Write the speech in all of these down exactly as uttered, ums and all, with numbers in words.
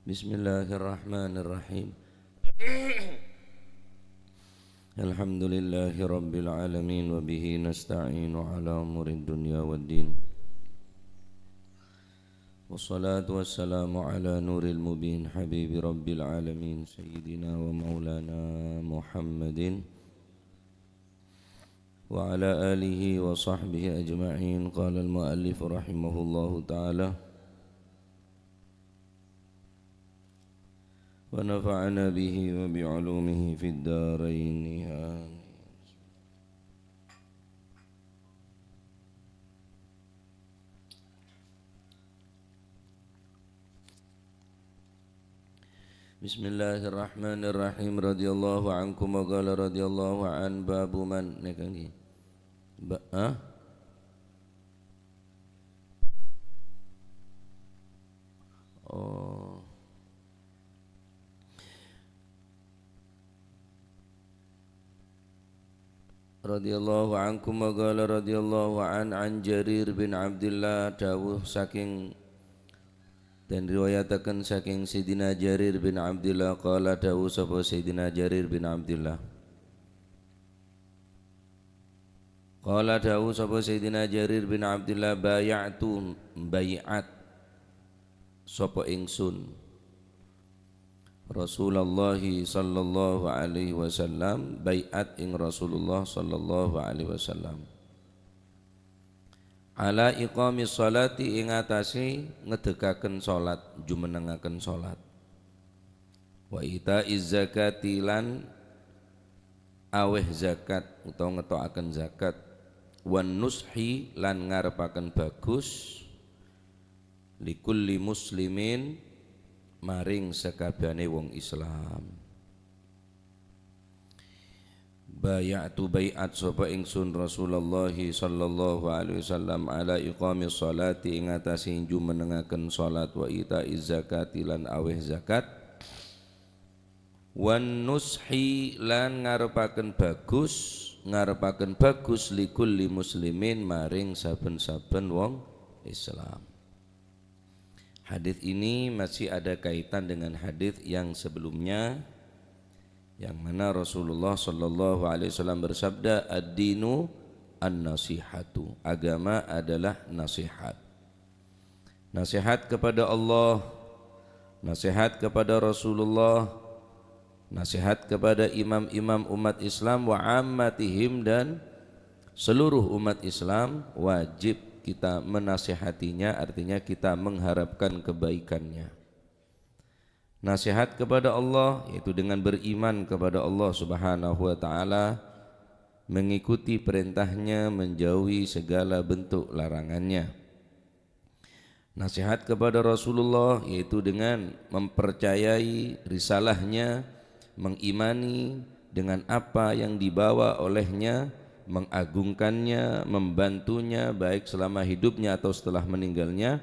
Bismillahirrahmanirrahim. Alhamdulillahirabbil alamin, wa bihi nasta'inu ala umurid dunya waddin. Wassalatu wassalamu ala nuril mubin, habibi rabbil alamin, sayyidina wa maulana Muhammadin wa ala alihi wa sahbihi ajma'in. Qala al-muallif rahimahullahu ta'ala, wa nafa'ana bihi wa bi ulumihi fid daraini. Amin. Bismillahirrahmanirrahim. Radhiyallahu ankum wa qala radhiyallahu an babu man. Nèka ngghi. Ba-, ah? Oh. Radhiyallahu ankum wa qala radhiyallahu an, an Jarir bin Abdillah, dawuh saking, dan riwayataken saking Sayyidina Jarir bin Abdillah, qala, dawuh sapa Sayyidina Jarir bin Abdillah. Qala, dawuh sapa Sayyidina Jarir bin Abdillah, "Bay'atu, bai'at sapa ingsun Rasulullah sallallahu alaihi wasallam, bai'at ing Rasulullah sallallahu alaihi wasallam. Ala iqamis sholati, ing atase ngedegaken salat, jumennengaken salat. Wa ita'iz zakati, lan aweh zakat utawa ngeto'aken zakat, wan nushi, lan ngarepaken bagus, likulli muslimin, maring sakabehane wong Islam." Bay'atu, bai'at sapa ingsun Rasulullah sallallahu alaihi wasallam ala iqamis sholati, ing atase jumennengaken salat, wa ita'iz zakati, lan aweh zakat, wan nushi, lan ngarepaken bagus, ngarepaken bagus likulli muslimin, maring saben-saben wong Islam. Hadis ini masih ada kaitan dengan hadis yang sebelumnya, yang mana Rasulullah sallallahu alaihi wasallam bersabda, "Ad-dinu an-nasihatu." Agama adalah nasihat. Nasihat kepada Allah, nasihat kepada Rasulullah, nasihat kepada imam-imam umat Islam, wa ammatihim, dan seluruh umat Islam, wajib kita menasihatinya, artinya kita mengharapkan kebaikannya. Nasihat kepada Allah, yaitu dengan beriman kepada Allah Subhanahu wa Ta'ala, mengikuti perintahnya, menjauhi segala bentuk larangannya. Nasihat kepada Rasulullah, yaitu dengan mempercayai risalahnya, mengimani dengan apa yang dibawa olehnya, mengagungkannya, membantunya, baik selama hidupnya atau setelah meninggalnya,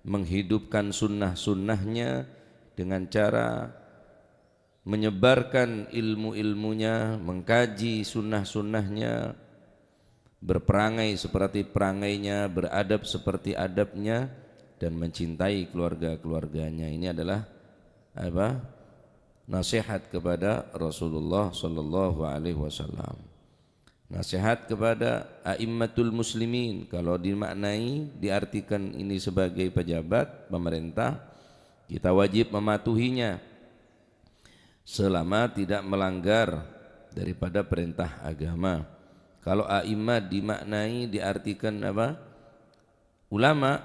menghidupkan sunnah-sunnahnya dengan cara menyebarkan ilmu-ilmunya, mengkaji sunnah-sunnahnya, berperangai seperti perangainya, beradab seperti adabnya, dan mencintai keluarga-keluarganya. Ini adalah apa? Nasihat kepada Rasulullah sallallahu alaihi wasallam. Nasihat kepada a'immatul muslimin, kalau dimaknai, diartikan ini sebagai pejabat pemerintah, kita wajib mematuhinya selama tidak melanggar daripada perintah agama. Kalau a'immat dimaknai, diartikan apa? Ulama,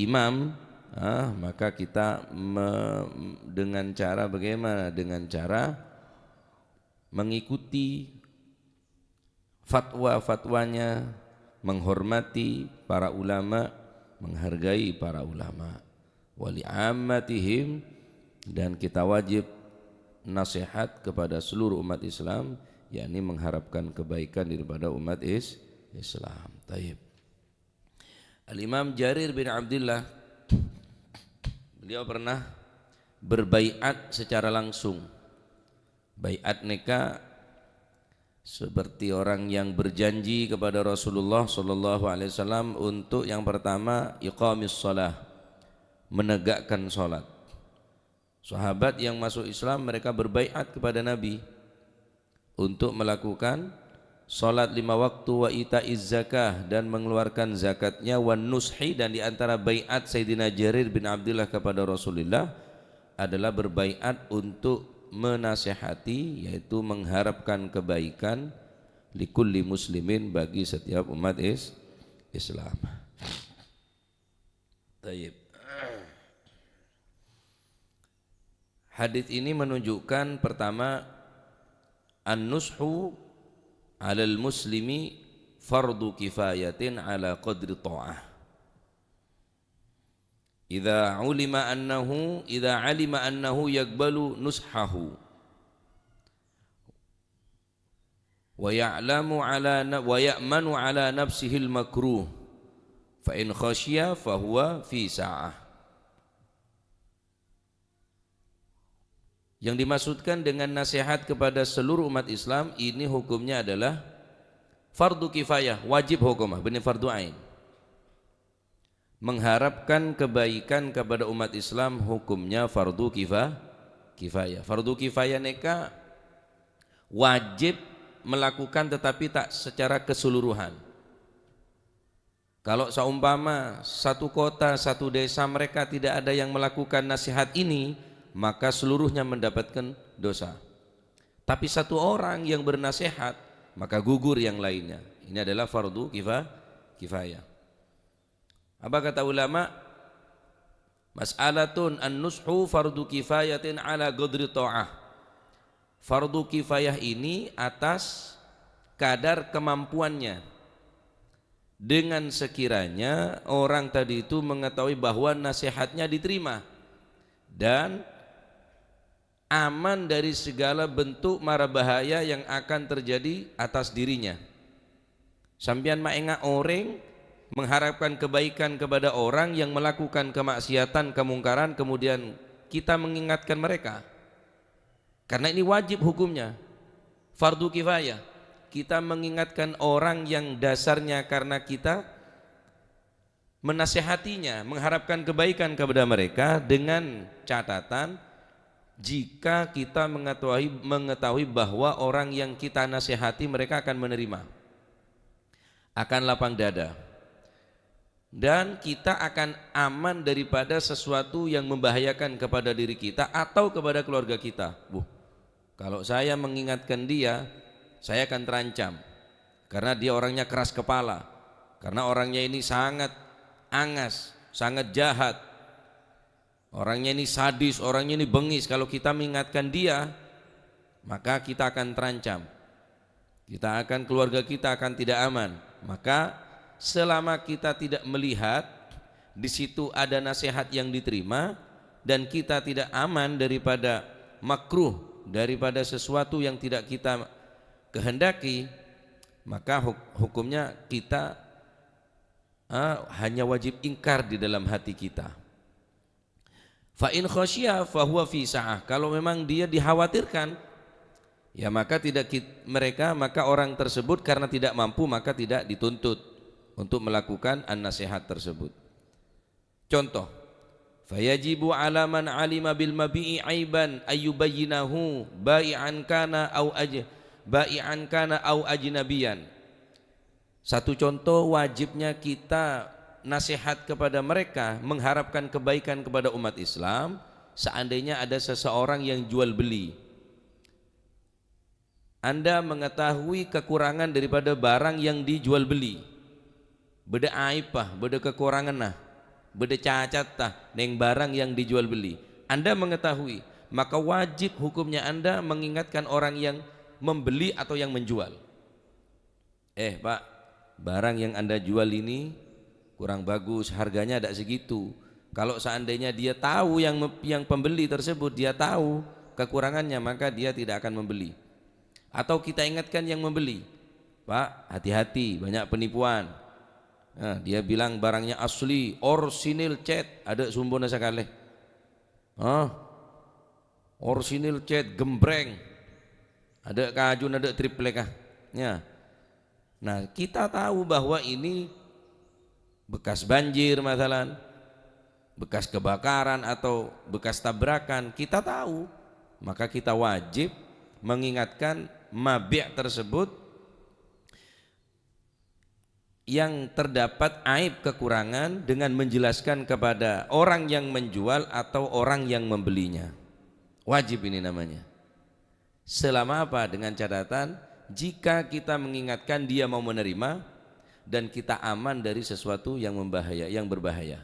imam, ah, maka kita me-, dengan cara bagaimana? Dengan cara mengikuti fatwa-fatwanya, menghormati para ulama, menghargai para ulama. Wali ammatihim, dan kita wajib nasihat kepada seluruh umat Islam, yakni mengharapkan kebaikan daripada umat is-, Islam. Taib. Al-Imam Jarir bin Abdullah, beliau pernah berbaiat secara langsung. Baiat neka seperti orang yang berjanji kepada Rasulullah sallallahu alaihi wasallam untuk yang pertama iqamis shalah, menegakkan salat. Sahabat yang masuk Islam, mereka berbaiat kepada Nabi untuk melakukan salat lima waktu, wa ita'iz zakah, dan mengeluarkan zakatnya, wan nushi, dan di antara baiat Sayyidina Jarir bin Abdullah kepada Rasulullah adalah berbaiat untuk menasehati, yaitu mengharapkan kebaikan, likulli muslimin, bagi setiap umat is-, Islam. Tayyib. Hadis ini menunjukkan, pertama, an-nushu 'alal muslimi fardu kifayatin 'ala qadri tha'ah. Idza ulima annahu, idza alima annahu yaqbalu nushahu. Wa ya'lamu 'ala na-, wa ya'manu 'ala nafsihil makruh. Fa in khasyiya fa huwa fi sa'ah. Yang dimaksudkan dengan nasihat kepada seluruh umat Islam ini hukumnya adalah fardu kifayah, wajib hukumnya, bânnè fardu ain. Mengharapkan kebaikan kepada umat Islam hukumnya fardu kifa-, kifayah. Fardu kifayah nèka wajib melakukan tetapi tak secara keseluruhan. Kalau seumpama satu kota, satu desa mereka tidak ada yang melakukan nasihat ini, maka seluruhnya mendapatkan dosa. Tapi satu orang yang bernasihat, maka gugur yang lainnya. Ini adalah fardu kifa-, kifayah. Apa kata ulama? Mas'alatun an-nushu fardu kifayatin 'ala qadri tha'ah. Fardu kifayah ini atas kadar kemampuannya. Dengan sekiranya orang tadi itu mengetahui bahwa nasihatnya diterima dan aman dari segala bentuk mara bahaya yang akan terjadi atas dirinya. Sampèyan maènga' orèng mengharapkan kebaikan kepada orang yang melakukan kemaksiatan, kemungkaran, kemudian kita mengingatkan mereka. Karena ini wajib hukumnya, fardu kifayah. Kita mengingatkan orang yang dasarnya karena kita menasehatinya, mengharapkan kebaikan kepada mereka dengan catatan, jika kita mengetahui, mengetahui bahwa orang yang kita nasehati mereka akan menerima, akan lapang dada. Dan kita akan aman daripada sesuatu yang membahayakan kepada diri kita atau kepada keluarga kita. Buh, kalau saya mengingatkan dia, saya akan terancam. Karena dia orangnya keras kepala. Karena orangnya ini sangat angas, sangat jahat. Orangnya ini sadis, orangnya ini bengis. Kalau kita mengingatkan dia, maka kita akan terancam. Kita akan, keluarga kita akan tidak aman. Maka, selama kita tidak melihat di situ ada nasihat yang diterima dan kita tidak aman daripada makruh, daripada sesuatu yang tidak kita kehendaki, maka huk-, hukumnya kita, eh, hanya wajib ingkar di dalam hati kita. Fa in khasyiya fa huwa fi sa'ah. Kalau memang dia dikhawatirkan, ya maka tidak kit-, mereka, maka orang tersebut karena tidak mampu, maka tidak dituntut untuk melakukan an-nasihat tersebut. Contoh, "Fayajibu 'ala man 'alima bil mabi'i aiban ayyubayyinahu bai'an kana au aj-, bai'an kana au ajnabiyan." Satu contoh wajibnya kita nasihat kepada mereka, mengharapkan kebaikan kepada umat Islam, seandainya ada seseorang yang jual beli. Anda mengetahui kekurangan daripada barang yang dijual beli. Bâdâ aèbbhâ, bâdâ kakoranganna, bâdâ cacatta neng barang yang dijual beli. Anda mengetahui, maka wajib hukumnya Anda mengingatkan orang yang membeli atau yang menjual. "Eh, Pak, barang yang Anda jual ini kurang bagus, harganya tidak segitu." Kalau seandainya dia tahu yang me-, yang pembeli tersebut, dia tahu kekurangannya, maka dia tidak akan membeli. Atau kita ingatkan yang membeli, "Pak, hati-hati, banyak penipuan." Nah, dia bilang barangnya asli, orsinil cet, ada sumbona sakalè. Hah? Orsinil cet, gembreng. Ada kajun, ada triplek, ah. Ya. Nah, kita tahu bahwa ini bekas banjir, masalan. bekas kebakaran atau bekas tabrakan, kita tahu. Maka kita wajib mengingatkan mabi' tersebut yang terdapat aib kekurangan dengan menjelaskan kepada orang yang menjual atau orang yang membelinya. Wajib ini namanya. Selama apa? Dengan catatan, jika kita mengingatkan dia mau menerima dan kita aman dari sesuatu yang membahaya, yang berbahaya.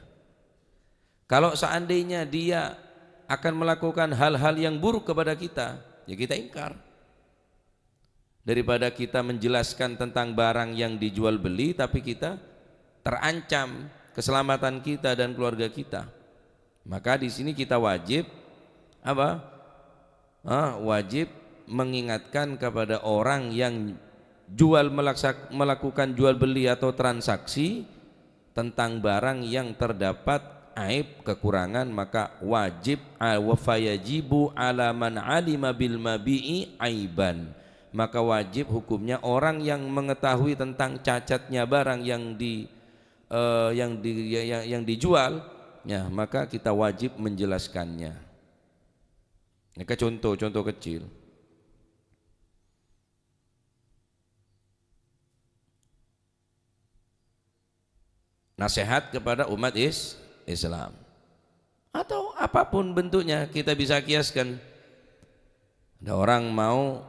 Kalau seandainya dia akan melakukan hal-hal yang buruk kepada kita, ya kita ingkar. Daripada kita menjelaskan tentang barang yang dijual beli, tapi kita terancam keselamatan kita dan keluarga kita. Maka di sini kita wajib apa? Ah, wajib mengingatkan kepada orang yang jual melaksa-, melakukan jual beli atau transaksi tentang barang yang terdapat aib, kekurangan, maka wajib, a-, wa fayajibu ala man alima bil mabi'i aiban. Maka wajib hukumnya orang yang mengetahui tentang cacatnya barang yang di, eh, yang di, ya, yang, yang dijual, ya, maka kita wajib menjelaskannya. Ini kan contoh, contoh kecil. Nasihat kepada umat is-, Islam. Atau apapun bentuknya, kita bisa kiaskan. Ada orang mau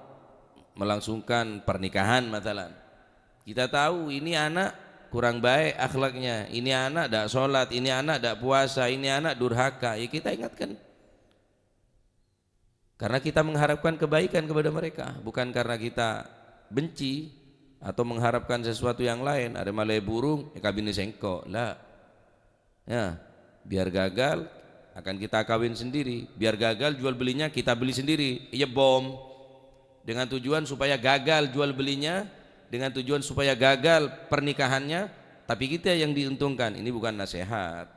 melangsungkan pernikahan, misalnya. Kita tahu ini anak kurang baik akhlaknya, ini anak tidak sholat, ini anak tidak puasa, ini anak durhaka. Ya, kita ingatkan. Karena kita mengharapkan kebaikan kepada mereka, bukan karena kita benci atau mengharapkan sesuatu yang lain. Ada malai burung, ya, kawini sengko'. La. Ya, biar gagal, akan kita kawin sendiri. Biar gagal jual belinya, kita beli sendiri. Iya, bom. Dengan tujuan supaya gagal jual belinya, dengan tujuan supaya gagal pernikahannya, tapi kita yang diuntungkan. Ini bukan nasihat.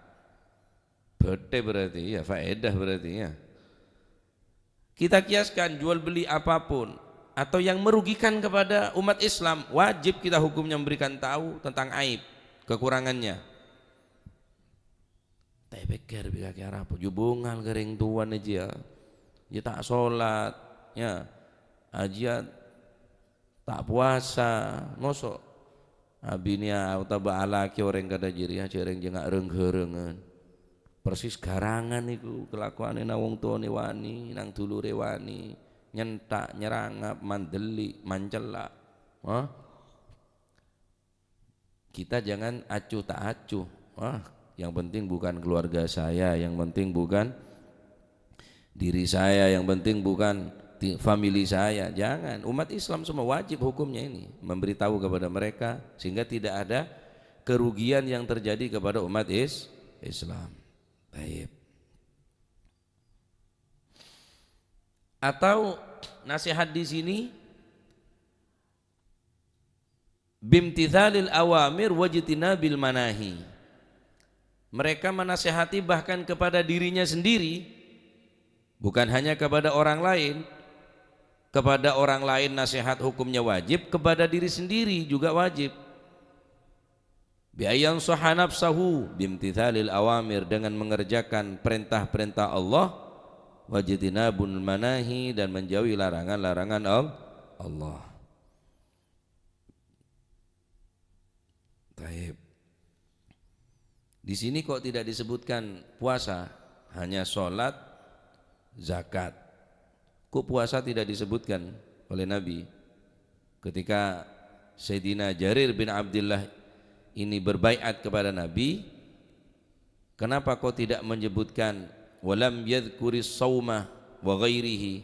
Bete berarti, ya, faedah berarti, ya. Kita kiaskan jual beli apapun atau yang merugikan kepada umat Islam, wajib kita hukumnya memberikan tahu tentang aib, kekurangannya. Tapi pikir, pikir apa? Jubungan kering tuan aja, ya. Ya, tak sholat, ya. Aja tak puasa, mosok abinèa otabâ alakè orèng kadhâ' jârèya jhâ' rèng jhâ' nga' reng-ghârângan. Persis ghârângan niku kelakuanè nang wong towanè wani, nang dulurè wani, nyentak, nyerangap, mandeli', mancella'. Hah? Kita jangan acuh tak acuh. Wah, yang penting bukan keluarga saya, yang penting bukan diri saya, yang penting bukan ti-, family saya. Jangan. Umat Islam semua wajib hukumnya ini, memberitahu kepada mereka sehingga tidak ada kerugian yang terjadi kepada umat is-, Islam. Baik. Atau nasihat di sini, bimtithalil awamir wajtinabil manahi. Mereka menasehati bahkan kepada dirinya sendiri, bukan hanya kepada orang lain. Kepada orang lain nasihat hukumnya wajib, kepada diri sendiri juga wajib. Bi ayyan saha nafsahu bimtithalil awamir, dengan mengerjakan perintah-perintah Allah, wajtinabul manahi, dan menjauhi larangan-larangan Al-, Allah. Taib. Di sini kok tidak disebutkan puasa, hanya sholat, zakat. Kok puasa tidak disebutkan oleh Nabi? Ketika Sayyidina Jarir bin Abdullah ini berbaiat kepada Nabi, kenapa kok tidak menyebutkan walam yadhkuris sauma wa ghairihi?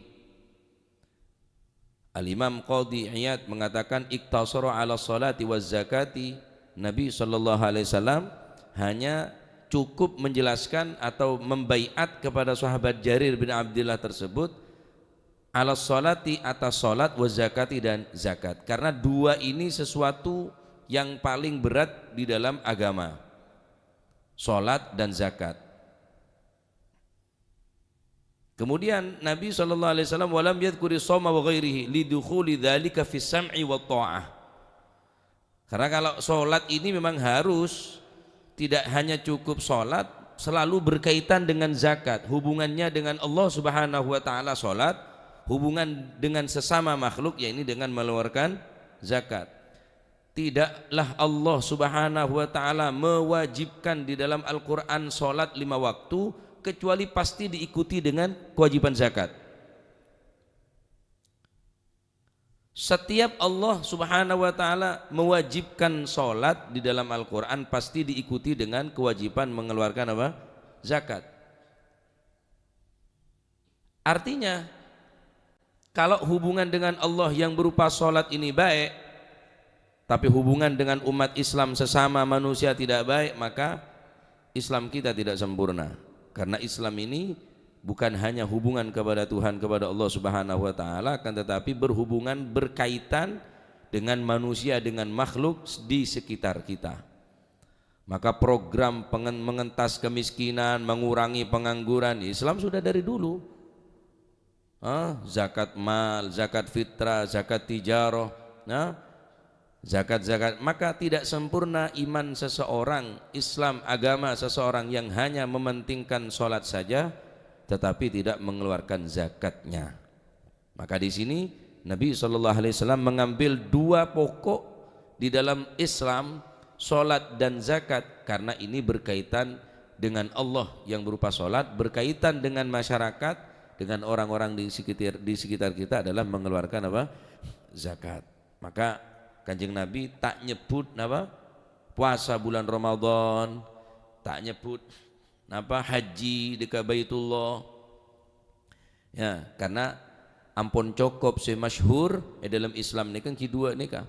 Al-Imam Qadhi Iyad mengatakan, "Iktasara ala salati wa zakati." Nabi sallallahu alaihi wasallam hanya cukup menjelaskan atau membaiat kepada sahabat Jarir bin Abdullah tersebut, ala salati, atas salat, wa zakati, dan zakat. Karena dua ini sesuatu yang paling berat di dalam agama. Salat dan zakat. Kemudian Nabi sallallahu alaihi wasallam, "Walam yadhkuri shauma wa ghairihi lidukhuli dzalika fis sam'i wa tha'ah." Karena kalau sholat ini memang harus, tidak hanya cukup sholat, selalu berkaitan dengan zakat. Hubungannya dengan Allah Subhanahu wa Ta'ala, salat, hubungan dengan sesama makhluk, yakni dengan mengeluarkan zakat. Tidaklah Allah Subhanahu wa Ta'ala mewajibkan di dalam Al-Quran salat lima waktu, kecuali pasti diikuti dengan kewajiban zakat. Setiap Allah Subhanahu wa Ta'ala mewajibkan salat di dalam Al-Quran, pasti diikuti dengan kewajiban mengeluarkan apa? Zakat. Artinya, kalau hubungan dengan Allah yang berupa salat ini baik, tapi hubungan dengan umat Islam sesama manusia tidak baik, maka Islam kita tidak sempurna. Karena Islam ini bukan hanya hubungan kepada Tuhan, kepada Allah Subhanahu wa Ta'ala, akan tetapi berhubungan, berkaitan dengan manusia, dengan makhluk di sekitar kita. Maka program pengen-, mengentas kemiskinan, mengurangi pengangguran, Islam sudah dari dulu. Ah, zakat mal, zakat fitrah, zakat tijarah, nah, zakat-zakat. Maka tidak sempurna iman seseorang, Islam, agama seseorang yang hanya mementingkan sholat saja, tetapi tidak mengeluarkan zakatnya. Maka di sini Nabi Shallallahu Alaihi Wasallam mengambil dua pokok di dalam Islam, sholat dan zakat, karena ini berkaitan dengan Allah yang berupa sholat, berkaitan dengan masyarakat, dengan orang-orang di sekitar, di sekitar kita adalah mengeluarkan apa? Zakat. Maka Kanjeng Nabi tak nyebut napa? Puasa bulan Ramadan, tak nyebut napa? Haji deka Baitullah. Ya, karena ampon cokop sè masyhur è dalam Islam nèka ènggi duwâ' nèka.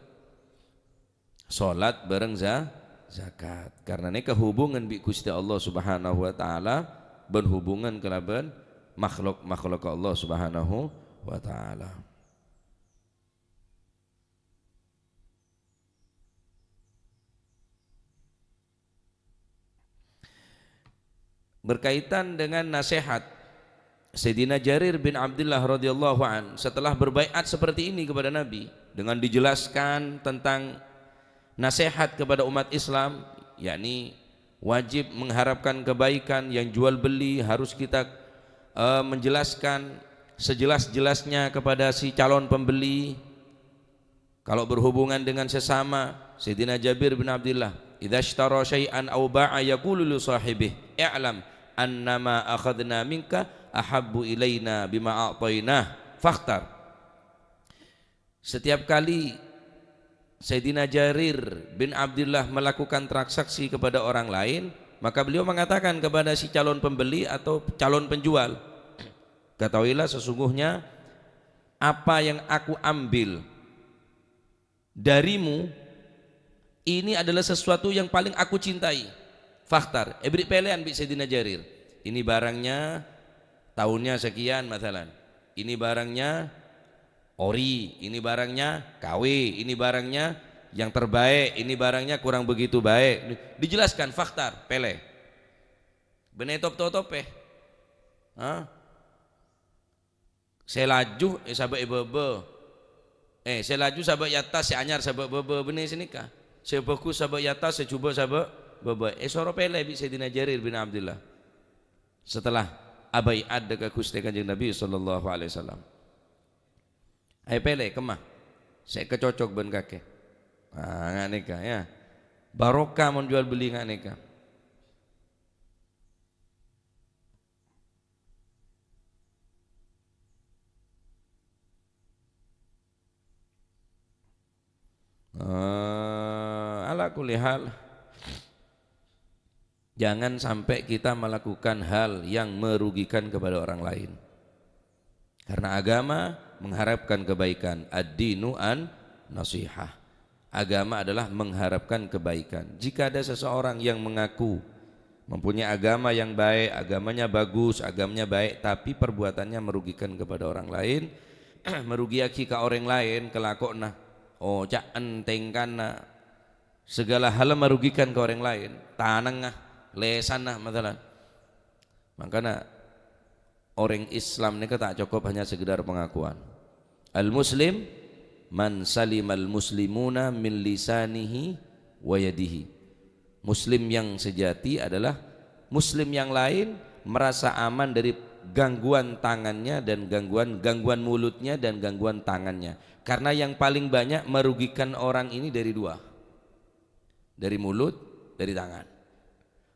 Salat bhâreng za-, zakat. Karena nèka hubungan bi' Gusti Allah Subhanahu wa Ta'ala bân hubungan kalabân makhluk-makhluk Allah Subhanahu wa Ta'ala. Berkaitan dengan nasihat, Sayyidina Jarir bin Abdullah radhiyallahu an, setelah berbaiat seperti ini kepada Nabi, dengan dijelaskan tentang nasihat kepada umat Islam, yakni wajib mengharapkan kebaikan, yang jual beli harus kita, eh, menjelaskan sejelas-jelasnya kepada si calon pembeli. Kalau berhubungan dengan sesama, Sayyidina Jabir bin Abdullah, "Idza ishtara syai'an aw ba'a yaqulu li shahibih, i'lam annama akhadna minka ahabbu ilaina bima a'tainah, fakhtar." Setiap kali Sayyidina Jarir bin Abdullah melakukan transaksi kepada orang lain, maka beliau mengatakan kepada si calon pembeli atau calon penjual, "Ketahuilah sesungguhnya apa yang aku ambil darimu, ini adalah sesuatu yang paling aku cintai. Fakhtar, èbèrri' pèlèyan bi' Sayyidina Jarir. Ini barangnya tahunnya sekian, masalan. Ini barangnya ori, ini barangnya K W, ini barangnya yang terbaik, ini barangnya kurang begitu baik." Dijelaskan, fakhtar, pèlè. Bânnè top-totop, eh. Hah? Sè laju, eh, sabâ' è bâbâ. Eh, sè laju sabâ' è attas, sè anyar sabâ' bâbâ. Bânnè sanèka. Sè bhâghus sabâ' è attas, sè jhubâ' sabâ' bâbâ. Èsoro pèlè bi' Sayyidina Jarir bin Abdullah. Setelah abaiat dâ' ka Ghustè Kanjeng Nabi sallallahu alaihi wasallam. Ayo pèlè, kemma sè èkacocok bân kakè. Ah, nga' nèka, ya. Barokah mon jual beli nga' nèka. Eh, ala kulli hal, jangan sampai kita melakukan hal yang merugikan kepada orang lain. Karena agama mengharapkan kebaikan. Ad-dinu an-nasihah. Agama adalah mengharapkan kebaikan. Jika ada seseorang yang mengaku mempunyai agama yang baik, agamanya bagus, agamanya baik, tapi perbuatannya merugikan kepada orang lain, marugiyaghi ka orèng laèn, kalakowanna, oca'na, tèngkana, segala hal merugikan ka orèng laèn, tanangnga, lèsanna, masalan. Mangkana, orèng Islam nèka ta' cokop hanya sekedar pengakuan. Al-Muslim man salimal muslimuna min lisanihi wa yadihi. Muslim yang sejati adalah Muslim yang lain merasa aman dari gangguan tangannya dan gangguan, gangguan mulutnya dan gangguan tangannya. Karena yang paling banyak merugikan orang ini dari dua. Dari mulut, dari tangan.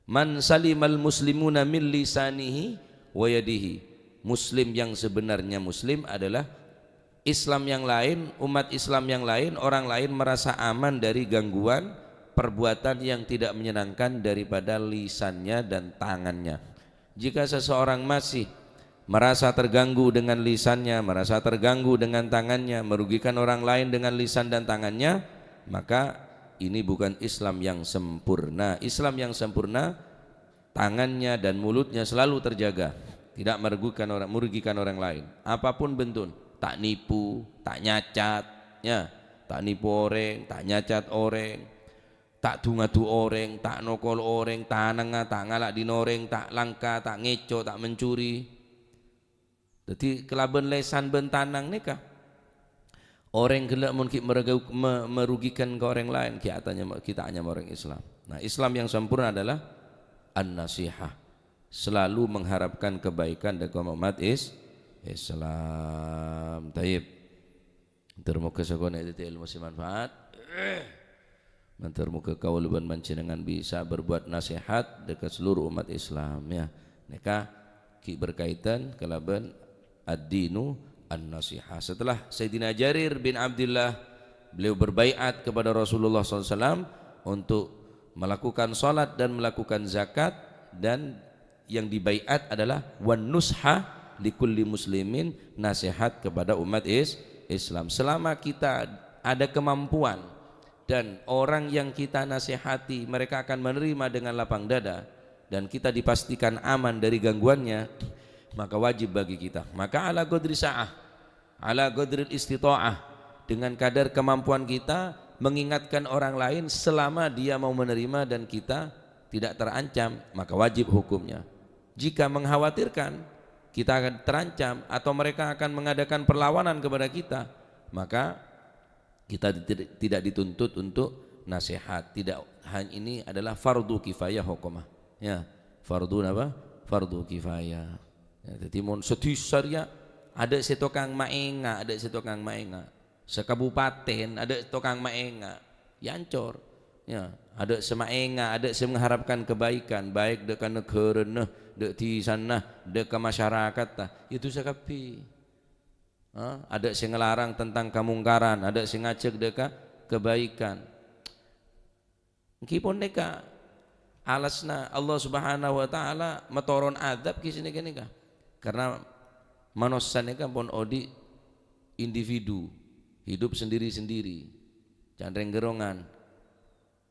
"Man salimal muslimuna min lisanihi wa yadihi." Muslim yang sebenarnya muslim adalah Islam yang lain, umat Islam yang lain, orang lain merasa aman dari gangguan perbuatan yang tidak menyenangkan daripada lisannya dan tangannya. Jika seseorang masih merasa terganggu dengan lisannya, merasa terganggu dengan tangannya, merugikan orang lain dengan lisan dan tangannya, maka ini bukan Islam yang sempurna. Islam yang sempurna, tangannya dan mulutnya selalu terjaga, tidak merugikan orang, merugikan orang lain. Apapun bentuk, tak nipu, tak nyacat, ya, tak nipu orèng, tak nyacat orèng, tak du-ngadu orèng, tak nokol orèng, ta' nengnga, ta' ngala' dina orèng, ta' langka, ta' ngèco, ta' mencuri. Dhâddhi, kalabân lèsan bân tanang nèka, orèng ghellâ' mon ghi' merega-, me-, merugikan ka orèng laèn, ghi' atanya-, ghi' ta' anyama orèng Islam. Nah, Islam yang sempurna adalah an-nasihah. Selalu mengharapkan kebaikan dhâri umat is-, Islam. Tayyib. Mator moghâ sakonè' dhâddhi ilmu sè manfaat. Mator moghâ kaulâ bân panjhennengngan bisa berbuat nasihat dhâ' ka seluruh umat Islam, ya. Nèka ghi' berkaitan kalabân ad-dinu an-nasihah. Setelah Sayyidina Jarir bin Abdullah, beliau berbaiat kepada Rasulullah sallallahu alaihi wasallam untuk melakukan salat dan melakukan zakat, dan yang dibaiat adalah wan nusha likulli muslimin, nasihat kepada umat is-, Islam. Selama kita ada kemampuan dan orang yang kita nasihati mereka akan menerima dengan lapang dada dan kita dipastikan aman dari gangguannya, maka wajib bagi kita. Maka ala qadri sa'ah, ala qadril istita'ah, dengan kadar kemampuan kita mengingatkan orang lain selama dia mau menerima dan kita tidak terancam, maka wajib hukumnya. Jika mengkhawatirkan kita akan terancam atau mereka akan mengadakan perlawanan kepada kita, maka kita tidak, tidak dituntut untuk nasihat. Tidak, hanya ini adalah fardu kifayah hukumnya. Ya, fardu napa? Fardu kifayah. Ya, dhâddhi mon sadhisa rèya adâ' sè tokang maènga', adâ' sè tokang maènga'. Sakabupaten adâ' tokang maènga', ya ancor. Ya, adâ' sè maènga', adâ' sè mengharapkan kebaikan, baik dhâ' ka naghârâna, dhâ' dhisana, dhâ' ka masyarakatta, ya dhusa kabbhi. Ha? Adâ' sè ngalarang tentang kamungkaran, adâ' sè ngajhâk dhâ' ka kebaikan. Èngghi ponèka alasna Allah Subhanahu wa Ta'ala matoron adzab ghi' sanèka nèka. Karena manossa nèka pon odi' individu, hidup sendiri-sendiri, can rèng-ghârongan,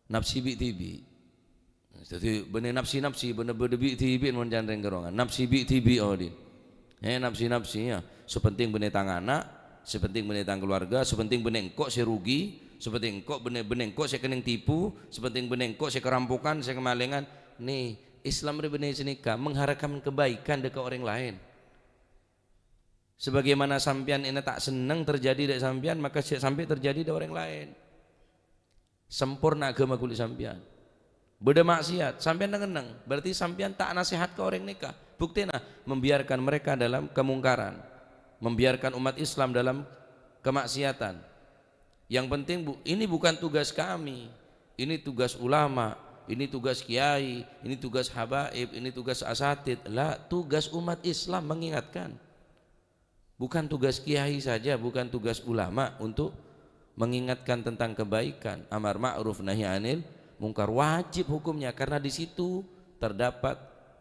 napsi bi'-dhibi'. Dhâddhi bânnè napsi-napsi, bânnè bâdâ bi'-dhibi' mon can rèng-ghârongan, napsi bi'-dhibi' odi'. He, napsi-napsi, ya. Sè penting bânnè tang ana', sè penting bânnè tang kaluwarga, sè penting bânnè engko' sè rugi, sè penting engko' bânnè, bânnè engko' sè kennèng tipu, sè penting bânnè engko' sè karampokan, sè kamalèngan. Nè, Islam rè bânnè sanèka mengharapkan kebaikan dhâ' ka orèng laèn. Sebagaimana sampèyan ènna ta' senneng terjadi dhâ' sampèyan, maka jhâ' sampè' terjadi dhâ' orèng laèn. Samporna aghâma ghuli sampèyan. Bâdâ maksiat, sampèyan neng-enneng, berarti sampèyan ta' nasèhat ka orèng nèka. Buktèna, membiarkan mereka dalam kemungkaran, membiarkan umat Islam dalam kemaksiatan. Yang penting, Bu, ini bukan tugas kami. Ini tugas ulama, ini tugas kiai, ini tugas habaib, ini tugas asatid. La, tugas umat Islam mengingatkan. Bukan tugas kiai saja, bukan tugas ulama untuk mengingatkan tentang kebaikan, amar ma'ruf nahi anil mungkar. Wajib hukumnya, karena di situ terdapat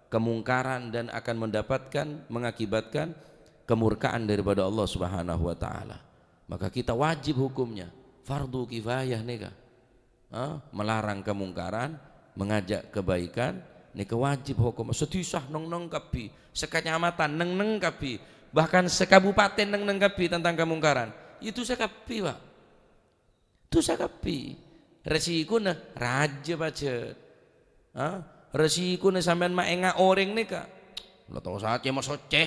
kemungkaran dan akan mendapatkan, mengakibatkan kemurkaan daripada Allah Subhanahu wa Ta'ala. Maka kita wajib hukumnya, fardu kifayah nèka. Ha? Melarang kemungkaran, mengajak kebaikan, nèka wajib hukum. Sadhisa neng-enneng kabbhi, sakacamatan neng-enneng kabbhi, bahkan sakabupaten neng-enneng kabbhi tentang kemungkaran. Ya dhusa kabbhi, Pak. Dhusa kabbhi. Rèsikona rajâ pajhât. Ha? Rèsikona sampèyan maènga' orèng nèka. La tosa cè' masoccè.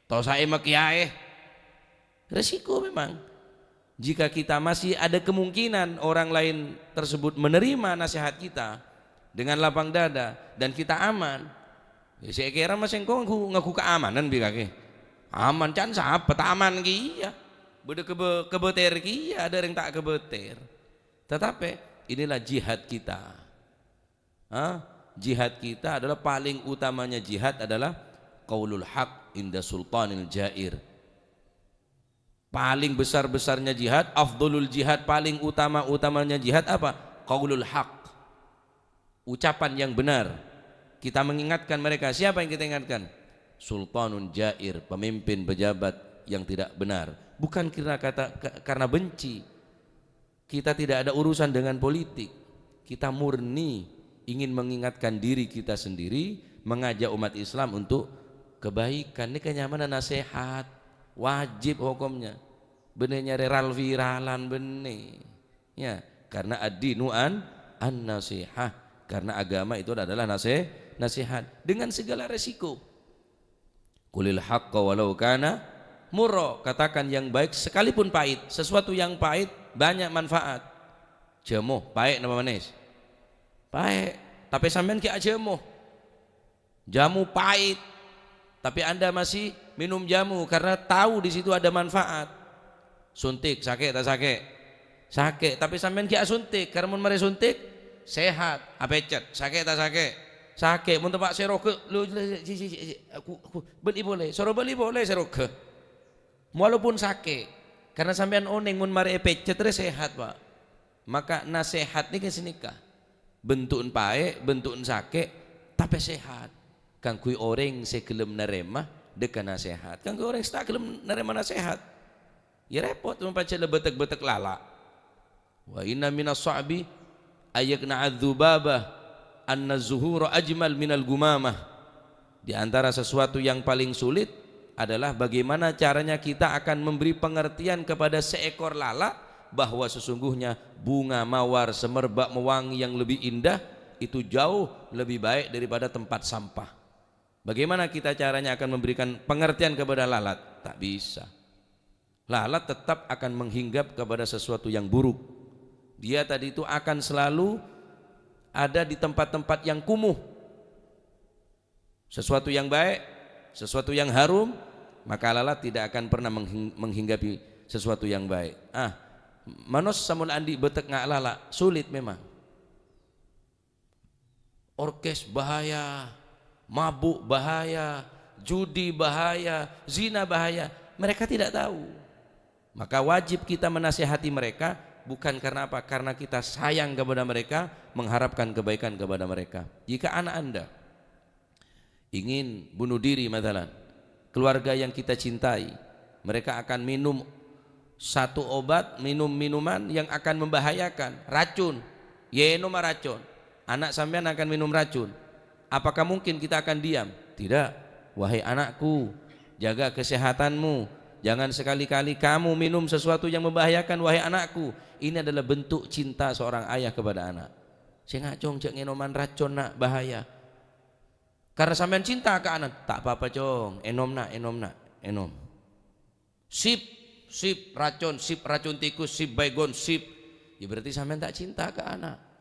Tosa è makiyaè. Resiko memang. Jika kita masih ada kemungkinan orang lain tersebut menerima nasihat kita, dengan lapang dada, dan kita aman. Ya, sè èkèra ma' sèngko' nganggu, nganggu keamanan bi' kakè. Aman, can sapa ta' aman kèya. Bâdâ kebâ-, kebâtèr kèya, ada yang tak kebâtèr. Tetapi inilah jihad kita. Hah? Jihad kita adalah, paling utamanya jihad adalah qaulul haq inda sultanil jair. Paling besar-besarnya jihad, afdholul jihad, paling utama-utamanya jihad apa? Qaulul haq. Ucapan yang benar. Kita mengingatkan mereka. Siapa yang kita ingatkan? Sultanun jair, pemimpin pejabat yang tidak benar. Bukan karena kata, ka-, karena benci. Kita tidak ada urusan dengan politik. Kita murni ingin mengingatkan diri kita sendiri, mengajak umat Islam untuk kebaikan. Ini kenyamanan nasihat, wajib hukumnya. Bânnè nyarè ral-viralan bânnè. Ya, karena ad-dinu an, an-nasihah. Karena agama itu adalah nase-, nasihat. Dengan segala resiko. "Qulil haqqa walau kana murra." Katakan yang baik sekalipun pahit. Sesuatu yang pahit banyak manfaat. Jhâmo, pahit napa manis? Pahit. Tapè sampèyan ghi' ajhâmo. Jhâmo pahit. Tapè Anda masih minum jhâmo karena tahu di situ ada manfaat. Suntik, sakè' ta' sakè'? Sakè', tapè sampèyan ghi' asuntik, karena mon marè suntik, sehat, apècet, sakè' ta' sakè'? Sakè', mon teppa' sè roghâ, lho, lho, si, si, si, si, aku, aku, bâli polè, soro bâli polè sè roghâ. Walaupun sakè', karena sampèyan onèng mon marè èpècet rè sehat, Pak. Maka nasehat nèka sanèka. Bentu'en pahit, bentu'en sakè', tapè sehat. Kaangghuy orèng sè ghellem narèma dhâkka nasehat. Kaangghuy orèng sè ta' ghellem narèma nasehat. Ya repot, mon pajhât la bâtek-bâtek lala'. "Wa inna minas sa'bi ayyakna adzubaba anna zuhura ajmal minal gumamah." Di antara sesuatu yang paling sulit adalah bagaimana caranya kita akan memberi pengertian kepada seekor lalat bahwa sesungguhnya bunga mawar semerbak mewangi yang lebih indah itu jauh lebih baik daripada tempat sampah. Bagaimana kita caranya akan memberikan pengertian kepada lalat? Tak bisa. Lalat tetap akan menghinggap kepada sesuatu yang buruk. Dia tadi itu akan selalu ada di tempat-tempat yang kumuh. Sesuatu yang baik, sesuatu yang harum, maka lalat tidak akan pernah menghing-, menghinggapi sesuatu yang baik. Ah, manossa mon andi' bâtek nga' lala', sulit memang. Orkes bahaya, mabuk bahaya, judi bahaya, zina bahaya. Mereka tidak tahu. Maka wajib kita menasehati mereka, bukan karena apa? Karena kita sayang kepada mereka, mengharapkan kebaikan kepada mereka. Jika anak Anda ingin bunuh diri, misalnya, keluarga yang kita cintai, mereka akan minum satu obat, minum minuman yang akan membahayakan, racun. Yè ènoma racun. Anak sampèyan akan minum racun. Apakah mungkin kita akan diam? Tidak. "Wahai anakku, jaga kesehatanmu. Jangan sekali-kali kamu minum sesuatu yang membahayakan, wahai anakku." Ini adalah bentuk cinta seorang ayah kepada anak. "Sènga', Cong, jhâ' ngènoman racun, Na', bahaya." Karena sampèyan cinta ka ana', "Ta' apa-apa, Cong, ènom, Na', ènom, Na', ènom." Sip, sip racun, sip racun tikus, sip Baygon, sip. Ya, berarti sampèyan ta' cinta ka ana'.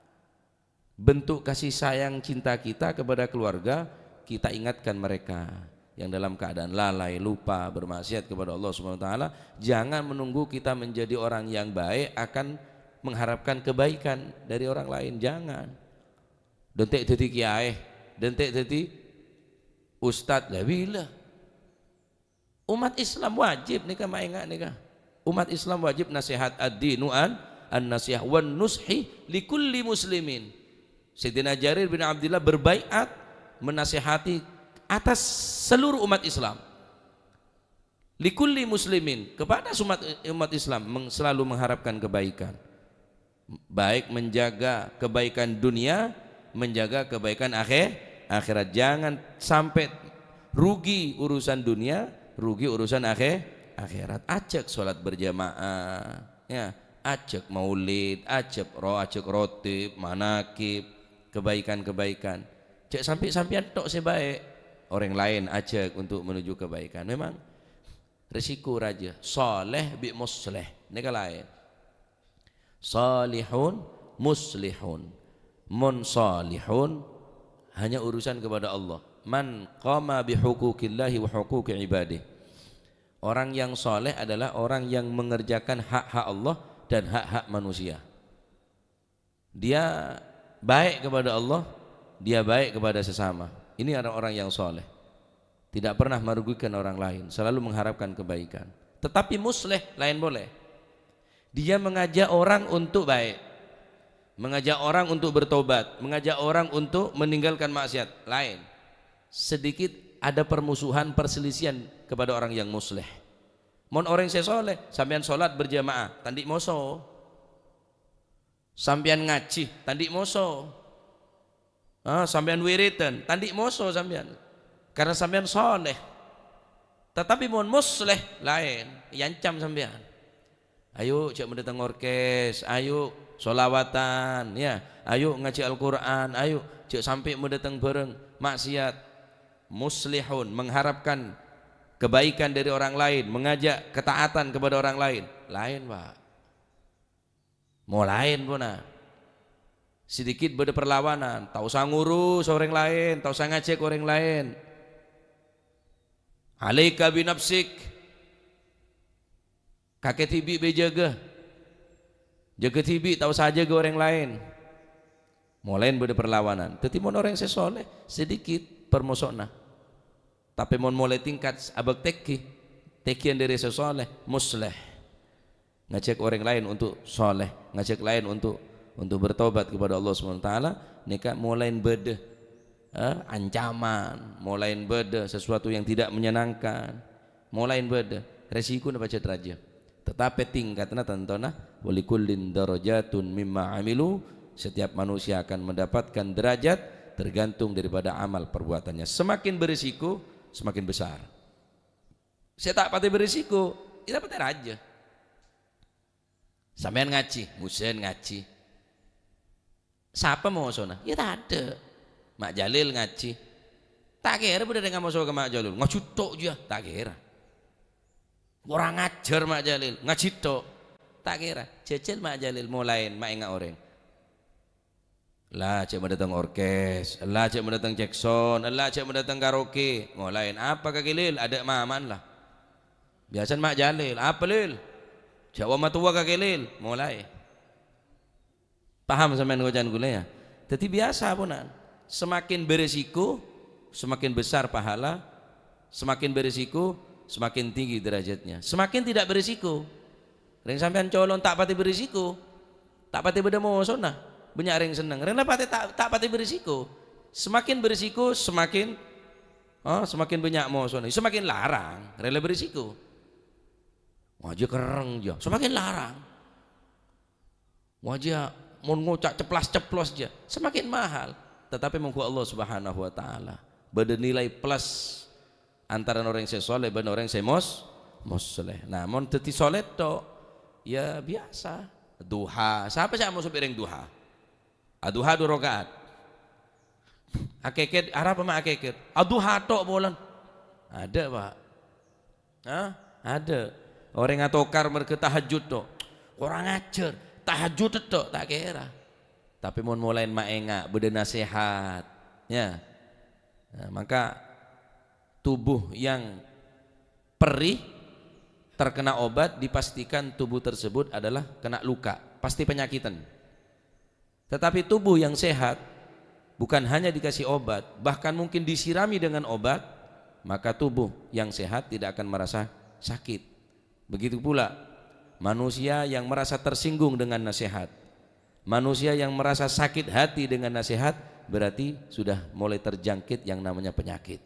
Bentuk kasih sayang cinta kita kepada keluarga, kita ingatkan mereka yang dalam keadaan lalai, lupa, bermaksiat kepada Allah Subhanahu wa Ta'ala. Jangan menunggu kita menjadi orang yang baik akan mengharapkan kebaikan dari orang lain. Jangan. Dântè' dhâddhi kèyaè, dântè' dhâddhi ustad, la bilâ. Umat Islam wajib nèka maènga' nèka. Umat Islam wajib nasehat ad-dinu an, an-nasihah wan nushi li kulli muslimin. Sayyidina Jarir bin Abdullah berbaiat menasehati atas seluruh umat Islam. Li kulli muslimin, kepada umat, umat Islam meng-, selalu mengharapkan kebaikan. Baik menjaga kebaikan dunia, menjaga kebaikan akhir-, akhirat. Jangan sampai rugi urusan dunia, rugi urusan akhir-, akhirat. Ajak sholat berjamaah, ya, ajak maulid, ajak ro-, ajak rotib, manakib, kebaikan-kebaikan. Jhâ' sampai sampèyan tok sè baik, orang lain ajak untuk menuju kebaikan. Memang resiko rajâ. Saleh bi' musleh. Nèka laèn. Salihun, muslihun. Mon shalihun, hanya urusan kepada Allah. "Man qama bihuquqillahi wa huquqi ibadih." Orang yang saleh adalah orang yang mengerjakan hak-hak Allah dan hak-hak manusia. Dia baik kepada Allah, dia baik kepada sesama. Ini orang-orang yang saleh. Tidak pernah merugikan orang lain, selalu mengharapkan kebaikan. Tetapi musleh lain boleh. Dia mengajak orang untuk baik, mengajak orang untuk bertobat, mengajak orang untuk meninggalkan maksiat, lain. Sedikit ada permusuhan, perselisihan kepada orang yang musleh. Mon orèng sè soleh, sampèyan sholat berjamaah, ta' andi' moso. Sampèyan ngajhi, ta' andi' moso. Ah, sampèyan wiridan, ta' andi' moso sampèyan. Karena sampèyan soleh. Tetapi mon musleh, laèn, èancam sampèyan. Ayo, jhâ' madâteng orkes, ayo, sholawatan, ya. Ayo, ngajhi Al-Qur'an, ayo, jhâ' sampè' madâteng bhârâng maksiat. Muslihun, mengharapkan kebaikan dari orang lain, mengajak ketaatan kepada orang lain. Laèn, Pak. Molaèn, pona. Sedikit bâdâ perlawanan, ta' osa ngurus orèng laèn, ta' osa ngajhâk orèng laèn. Alaika binafsik. Kakè dhibi' bhâi jâgâ. Jâgâ dhibi', ta' osa jâgâ orèng laèn. Molaèn bâdâ perlawanan. Dhâddhi mon orèng sè soleh, sedikit permoso'na. Tapè mon molaè tingkat abhâktèghi, tèghiyân dhâri sè soleh, musleh. Ngajhâk orèng laèn untuk soleh, ngajhâk laèn untuk, untuk bertobat kepada Allah Subhanahu wa Ta'ala, nèka molaèn bâdâ, eh, ancaman, molaèn bâdâ sesuatu yang tidak menyenangkan, molaèn bâdâ, resikona pajhât rajâ. Tetapi tingkatna tantona, "Walikullin darajatun mimma amilu," setiap manusia akan mendapatkan derajat tergantung daripada amal perbuatannya. Semakin berisiko, semakin besar. Sè ta' patè berisiko, ya ta' patè rajâ. Sampèyan ngajhi, Husain ngajhi. Sapa mosona? Ya tadâ'. Ma' Jalil ngajhi. Ta' kèra bâdâ rèng amoso ka Ma' Jalil. Ngajhi tok jiyâ, ta' kèra. Kurang ajar Ma' Jalil, ngajhi tok. Ta' kèra. Jhâjhâl Ma' Jalil molaèn maènga' orèng. Ella jhâ' madâteng orkes, ella jhâ' madâteng cekson, ella jhâ' madâteng karaoke. Molaèn apa kakè, Lil? Adâ' maman la. Biyasana Ma' Jalil, "Apa, Lil? Jhâ' wa-, matowa kakè, Lil." Molaè. Paham sampèyan koca'an kaulâ, ya? Dhâddhi biyasa, ponan. Semakin berisiko, semakin besar pahala. Semakin berisiko, semakin tinggi derajatnya. Semakin tidak berisiko, rèng sampèyan colon ta' patè berisiko, ta' patè bâdâ mosona, bânnya' rèng senneng. Rèng la patè ta', ta' patè berisiko. Semakin berisiko, semakin, oh, semakin bânnya' mosona, semakin larang. Rèng la berisiko. Wajâ kerrèng jiyâ, semakin larang. Wajâ mon ngoca' ceplas-ceplos jiyâ, semakin mahal. Tetapi mongghu Allah Subhanahu wa Ta'ala, bâdâ nilai plus antara orèng sè soleh bân orèng sè mos-, mosleh. Nah, mon dhâddhi soleh tok, ya biyasa. Duha, sapa sè amoso bi' rèng duha? Aduha du raka'at. Akèkèt, arapa ma' akèkèt? Aduha tok polana. Adâ', Pak. Hah? Adâ'. Orèng atokar marghâ tahajjud tok. Kurang ajar. Tahajjud tok, ta' kèra. Tapè mon molaèn maènga', bâdâ nasèhat. Ya. Nah, maka tubuh yang perih terkena obat, dipastikan tubuh tersebut adalah kena luka, pasti penyakitan. Tetapi tubuh yang sehat bukan hanya dikasih obat, bahkan mungkin disirami dengan obat, maka tubuh yang sehat tidak akan merasa sakit. Begitu pula manusia yang merasa tersinggung dengan nasihat. Manusia yang merasa sakit hati dengan nasihat, berarti sudah mulai terjangkit yang namanya penyakit.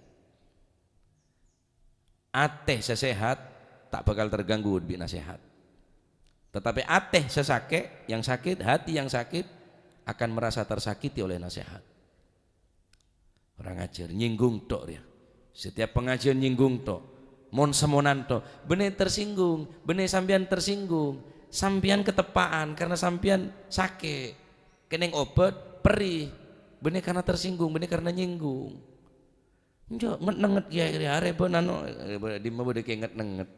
Atè sè sehat ta' bhâkal terganggu bi' nasèhat. Tetapi atè sè sakè', yang sakit, hati yang sakit, akan merasa tersakiti oleh nasèhat. Kurang ajar, nyinggung tok rèya. Setiap pengajian nyinggung tok. Mon-semonan tok. Bânnè tersinggung, bânnè sampèyan tersinggung. Sampèyan keteppa'an karena sampèyan sakè'. Kennèng obat, perih. Bânnè karena tersinggung, bânnè karena nyinggung. Enjâ', nget-nenget kèya arè bân anu, eh, dimma bâdâ kè nget-nenget.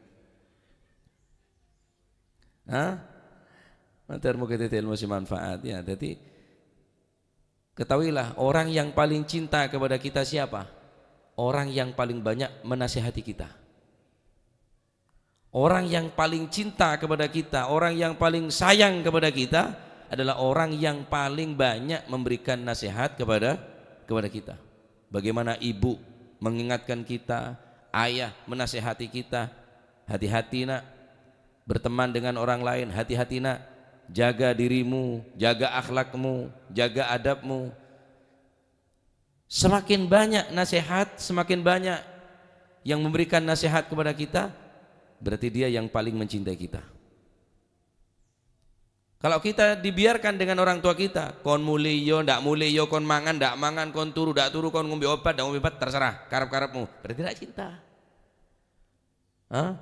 Hah? Mator moga dhâddhi ilmu sè manfaat, ya. Dhâddhi, Ketahuilah, orang yang paling cinta kepada kita siapa? Orang yang paling banyak menasehati kita. Orang yang paling cinta kepada kita, orang yang paling sayang kepada kita adalah orang yang paling banyak memberikan nasihat kepada kepada kita. Bagaimana ibu mengingatkan kita, ayah menasehati kita, "Hati-hati, Nak, berteman dengan orang lain, hati-hati, Nak, jaga dirimu, jaga akhlakmu, jaga adabmu." Semakin banyak nasihat, semakin banyak yang memberikan nasihat kepada kita, berarti dia yang paling mencintai kita. Kalau kita dibiarkan dengan orang tua kita, "Kon mole yo, ndak mole yo, kon mangan, ndak mangan, kon turu, ndak turu, kon ngombe obat, ndak ngombe obat, terserah, karep-karepmu." Berarti ndak cinta. Hah?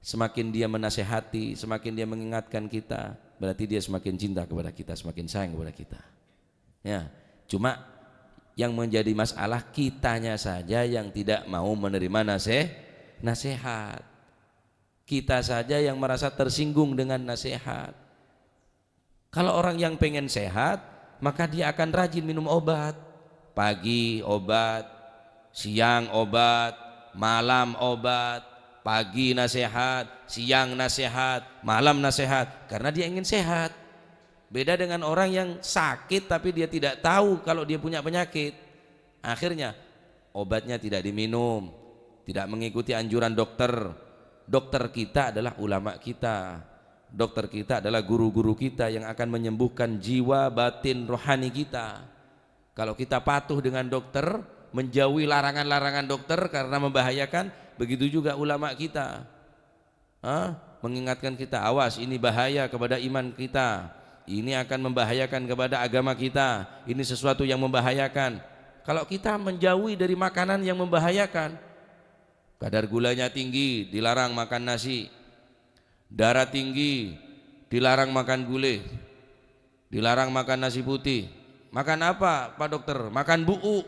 Semakin dia menasehati, semakin dia mengingatkan kita, berarti dia semakin cinta kepada kita, semakin sayang kepada kita. Ya, cuma yang menjadi masalah, kitanya saja yang tidak mau menerima nasih-, nasihat. Kita saja yang merasa tersinggung dengan nasihat. Kalau orang yang pengen sehat, maka dia akan rajin minum obat. Pagi obat, siang obat, malam obat, pagi nasihat, siang nasihat, malam nasihat, karena dia ingin sehat. Beda dengan orang yang sakit tapi dia tidak tahu kalau dia punya penyakit. Akhirnya, obatnya tidak diminum, tidak mengikuti anjuran dokter. Dokter kita adalah ulama kita. Dokter kita adalah guru-guru kita yang akan menyembuhkan jiwa, batin, rohani kita. Kalau kita patuh dengan dokter, menjauhi larangan-larangan dokter karena membahayakan, begitu juga ulama kita. Hah? Mengingatkan kita, "Awas, ini bahaya kepada iman kita. Ini akan membahayakan kepada agama kita. Ini sesuatu yang membahayakan." Kalau kita menjauhi dari makanan yang membahayakan, kadar gulanya tinggi, dilarang makan nasi. Darah tinggi, dilarang makan gulai. Dilarang makan nasi putih. Makan apa, Pak Dokter? Makan bu'u.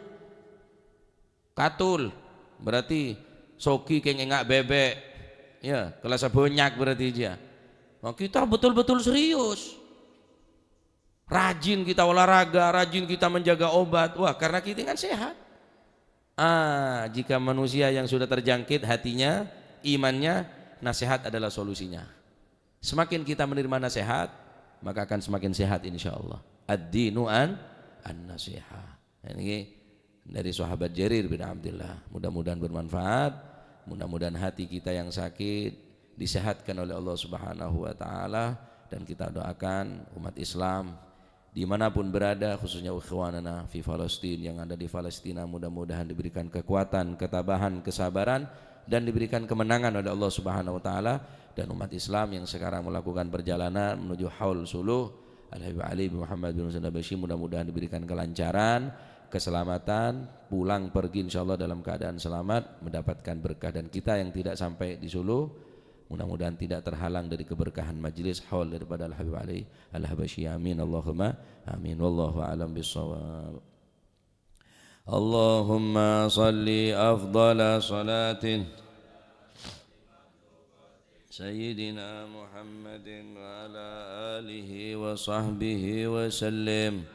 Katul. Berarti sogi keng enga' bebek. Ya, kelasa banyak berarti dia. Nah, kita betul-betul serius. Rajin kita olahraga, rajin kita menjaga obat. Wah, karena kita kan sehat. Ah, jika manusia yang sudah terjangkit hatinya, imannya, nasihat adalah solusinya. Semakin kita menerima nasihat, maka akan semakin sehat, insya Allah. Ad-dinu an, an-nasihah. Nah, ini dari sahabat Jarir bin Abdullah. Mudah-mudahan bermanfaat. Mudah-mudahan hati kita yang sakit disehatkan oleh Allah Subhanahu wa Ta'ala. Dan kita doakan umat Islam dimanapun berada, khususnya ikhwanana fi Palestina yang ada di Palestina, mudah-mudahan diberikan kekuatan, ketabahan, kesabaran, dan diberikan kemenangan oleh Allah Subhanahu wa Ta'ala. Dan umat Islam yang sekarang melakukan perjalanan menuju Haul Suluh Al-Habib Ali bin Muhammad bin Husain Al-Habashi, mudah-mudahan diberikan kelancaran, keselamatan, pulang pergi insya Allah dalam keadaan selamat, mendapatkan berkah. Dan kita yang tidak sampai di Suluh, mudah-mudahan tidak terhalang dari keberkahan majelis haul daripada Al-Habib Ali Al-Habashi. Amin, Allahumma amin. Wallahu a'lam bishawab. Allahumma salli afdala salatin Sayyidina Muhammadin wa ala alihi wa sahbihi wa sallim.